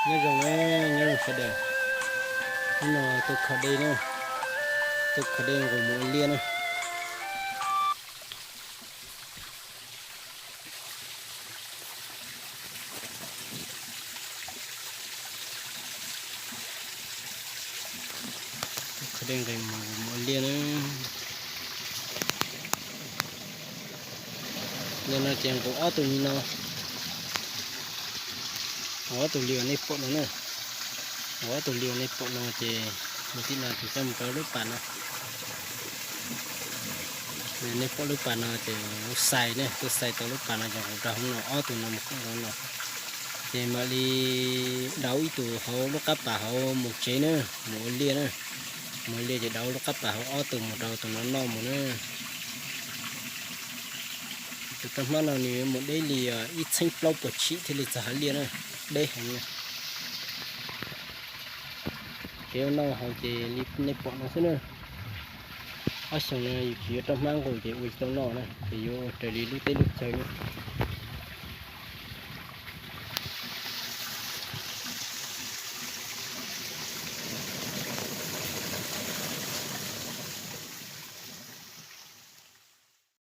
Nyob zoo na, nyob zoo sawv daws. Hnub no tuaj kho dej na, tuaj kho dej nqus mus ua liaj na. Kho dej nqus mus ua liaj na. Yog no ces nqus ob tug li no, nqus ob tug li uas nej pom no na. Nqus ob tug li uas nej pom no ces mus tim no ces coj mus rau lub pas no. Nej pom lub pas no ces lub xais ne, lub xais tau lub pas no ces nqus rau hauv no, ob tug no mus koom rau no. Ces mam li dauv ib tug hauv lub qab pas hauv mus tsev na, mus ua liaj na. Mus ua liaj ces dauv lub qab pas hauv ob tug mus rau tus no noj mus na. Tus roj hmab no nws mus deb li ib txheeb plaub puas tshim thiaj li txog hauv liaj na, deb heev na. Kev ua noj haus ces li nej pom no xwb na. Ob xyoos no yus tsis yuav roj hmab nqus ces ua tsis tau noj na, ces yuav ua raws li lub teb lub chaw na.